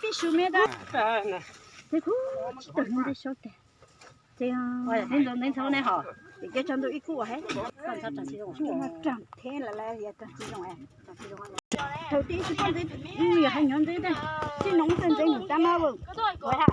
Pib su me da. Teb kuv tsis tau hnub teb saub tag. Ces ntxov ntev ntxhov ne hos, ces cov tsaus ntuj ib kub ua hais. Tsaus ntuj thiab lawm lawm yog tsaus tsis zoo. Thaum twg tsis poj ntxwv, yog hais nyuv ntxwv tag, tsis noo txawj ntxeev mus tab mab ua.